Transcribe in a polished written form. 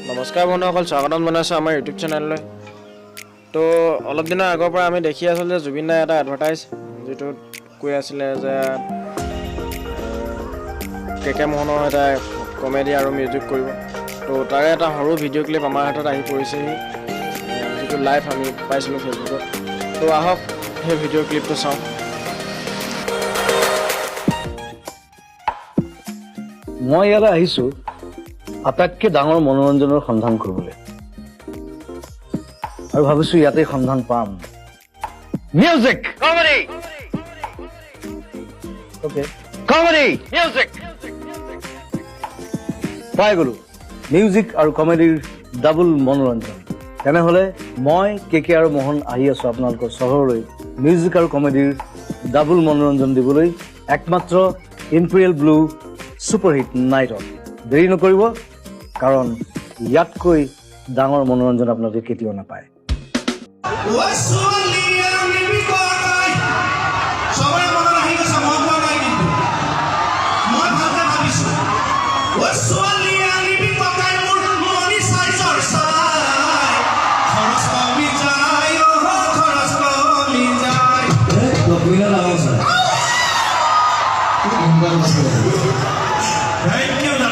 নমস্কাৰ বন্ধুসকল, স্বাগতম জনাইছোঁ আমাৰ ইউটিউব চেনেললৈ। তো অলপ দিনৰ আগৰ পৰা আমি দেখি আছিলোঁ যে জুবিন দাই এটা এডভাৰটাইজ, যিটোত কৈ আছিলে যে কে কে মোহনৰ এটা কমেডি আৰু মিউজিক কৰিব। তো তাৰে এটা সৰু ভিডিঅ' ক্লিপ আমাৰ হাতত আহি পৰিছেহি, যিটো লাইভ আমি পাইছিলোঁ ফেচবুকত। তো আহক, সেই ভিডিঅ' ক্লিপটো চাওঁ। মই ইয়ালৈ আহিছো আটাইতকৈ ডাঙৰ মনোৰঞ্জনৰ সন্ধান কৰিবলৈ আৰু ভাবিছো ইয়াতে সন্ধান পাম। Music, comedy, okay, comedy, music পাই গলো। মিউজিক আৰু কমেডিৰ ডাবল মনোৰঞ্জন। তেনেহ'লে মই কে কে আৰু মোহন আহি আছো আপোনালোকৰ চহৰলৈ মিউজিক আৰু কমেডিৰ ডাবল মনোৰঞ্জন দিবলৈ, একমাত্ৰ ইম্পেৰিয়েল ব্লু ছুপাৰহিট নাইটত। দেৰি নকৰিব, কাৰণ ইয়াতকৈ ডাঙৰ মনোৰঞ্জন আপোনালোকে কেতিয়াও নাপায়। ঐ ছোৱালী আনিবি ককাই। চবৰে মনত আহি গৈছে, মই কোৱা নাই কিন্তু মই ভালকে ভাবিছো। ঐ ছোৱালী আনিবি ককাই, মোৰ মনি চাইজৰ চাই, খৰচ কমি যায় অ, খৰচ কমি যায়। লক্ষ্মীনাথ। Thank U.